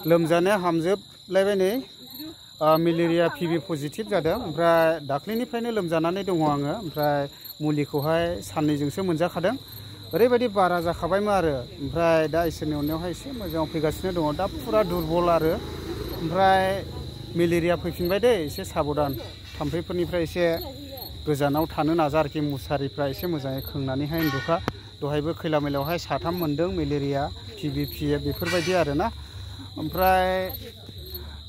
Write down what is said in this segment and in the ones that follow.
लोमजानाया हामजोबलायबाय नै malaria पिबि positive जादों ओमफ्राय दाख्लैनिफ्रायनो लोमजानानै दङ आङो ओमफ्राय मुलिखौहाय साननैजोंसो मोनजाखादों ओरैबायदि बारा जाखाबायमोन आरो ओमफ्राय दा इसोरनि अननायावहाय एसे मोजाङाव फैगासिनो दङ दा फुरा दुरबल आरो ओमफ्राय मेलेरिया फैफिनबाय दे एसे साबधान थाम्फैफोरनिफ्राय एसे गोजानाव थानो नाजा आरोखि मुसारिफ्रा एसे मोजाङै खोंनानैहाय उन्दुखा दहायबो खैला मैलायावहाय 3 मोनदों मेलेरिया पिबि बेफोरबायदि आरोना ओमफ्राय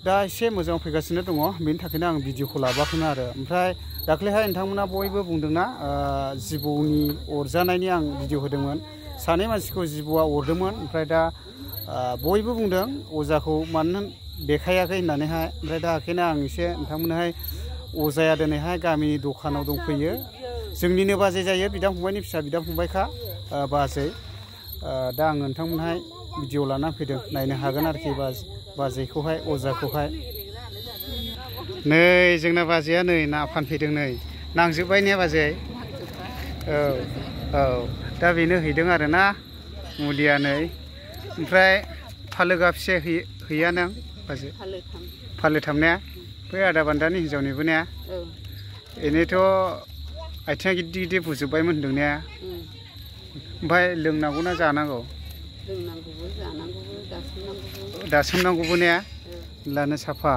दा एसे मोजाङाव फैगासिनो दङ बेनि थाखायनो आं भिडिअखौ लाबोआखैमोन आरो ओमफ्राय दाख्लैहाय नोंथांमोना बयबो बुंदोंना जिबौनि अरजानायनि आं भिडिअ होदोंमोन सानै मानसिखौ जिबौआ अरदोंमोन ओमफ्राय दा बयबो बुंदों अजाखौ मानो देखायाखै होननानैहाय ओमफ्राय दा ओंखायनो आं एसे नोंथांमोनहाय अजाया दिनैहाय गामिनि दखानाव दंफैयो जोंनिनो बाजै जायो बिदा फंबायनि फिसा बिदा फंबायखा बाजै दा आं नोंथांमोनहाय भिडिअ लानानै फैदों नायनो हागोन आरोखि बाजैखौहाय अजाखौहाय नै जोंना बाजैया नै ना फानफैदों नै नांजोबबाय ने बाजै औ दा बेनो हैदों आरोना मुलिया नै ओमफ्राय फालो गाबसे हैया नों बाजै फालोथाम ने बै आदा बान्दानि हिन्जावनिबो ने एनैथ' आथिङा गिदिर गिदिर बुजोब्बायमोन होनदों ने ओमफ्राय लोंनांगौना जानांगौ दासोमनांगौबो ने लानो साफा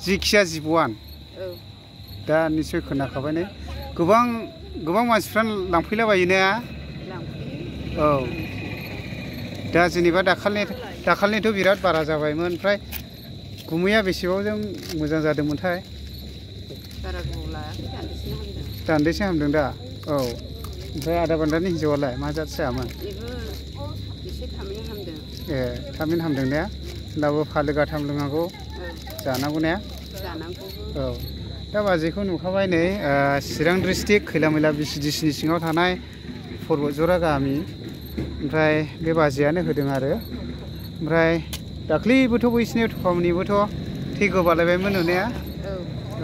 जिखिया जिबौआन दा निसय खोनाखाबाय नै गोबां मानसिफ्रानो लांफैलाबायो ने औ दा जेनेबा दाखालिनिथ' बिराद बारा जाबायमोन ओमफ्राय गुमैया बेसेबांजों मोजां जादोंमोनथाय दान्दैसो हामदों दा औ ओमफ्राय आदा बान्दानि हिन्जावालाय मा जात जायामोन ए थाबैनो हामदों ने होनब्लाबो फालो गाथाम लोंनांगौ जानांगौ ने औ दा बाजैखौ नुखाबाय नै चिरां डिस्ट्रिक्ट खैला मैला बिसिडिसिनि सिङाव थानाय पर्बतजरा गामि ओमफ्राय बे बाजैयानो होदों आरो ओमफ्राय दाख्लैबोथ' बैसिनि थुफामनिबोथ' थै गोबालायबायमोन नुनाया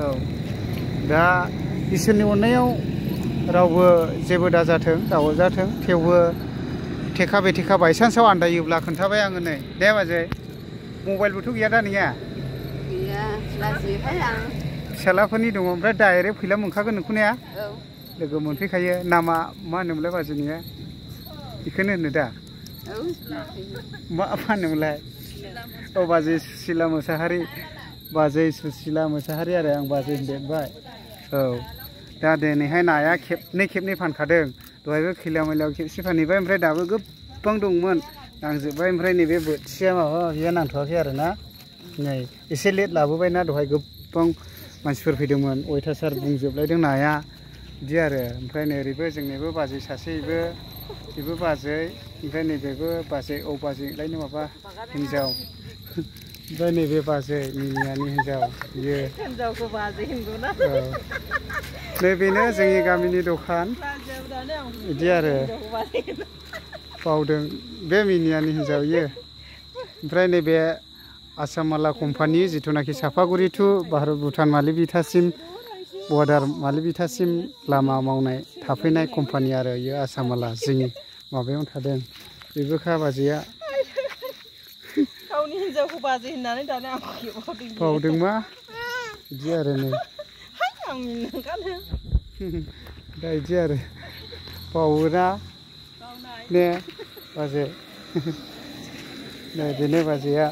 औ दा इसोरनि अननायाव रावबो जेबो दाजाथों दावजाथों थेवबो थेखा बेथेखा बायसान्सआव आन्दायोब्ला खोन्थाबाय आङो नै दे बाजै मबाइलबोथ' गैया दा नोंनिया फिसालाफोरनि दङ ओमफ्राय डाइरेक्ट फैला मोनखागोन नोंखौ ने लोगो मोनफैखायो नामा मा होनोमोनलाय बाजैनिया बेखौनो होनो दा मा होनोमोनलाय औ बाजै सुसिला मोसाहारि आरो आं बाजै होनदेरबाय औ दा दिनैहाय नाया खेबनै फानखादों दहायबो खैला मैलायाव खेबसे फानहैबाय ओमफ्राय दाबो गोबां दंमोन नांजोबबाय ओमफ्राय नैबे बोथिया माबाया नांथ'वाखै आरो ना नै एसे लेट लाबोबायना दहाय गोबां मानसिफोर फैदोंमोन अयथासार बुंजोबलायदों नाया बिदि आरो ओमफ्राय नै ओरैबो जोंनिबो बाजै सासे बेबो बाजै ओमफ्राय नैबेबो बाजै औ बाजैलायनो माबा हिन्जाव ओमफ्राय नैबे बाजै मिनियानि हिन्जाव बियो नै बेनो जोंनि गामिनि दखान बिदि आरो बावदों बे मिनियानि हिन्जाव इयो ओमफ्राय नैबे आसाम माला कम्पानि जिथुनाखि सापागुरि टु भारत भुटान मालिबिथासिम बर्डार मालिबिथासिम लामा मावनाय थाफैनाय कम्पानि आरो इयो आसाम माला जोंनि माबायावनो थादों बेबोखा बाजैया गावनि हिन्जावखौ बाजै होननानै दाना बावदों मा बिदि आरो नै दा बिदि आरो बावोना ने बाजै नै बेनो बाजैया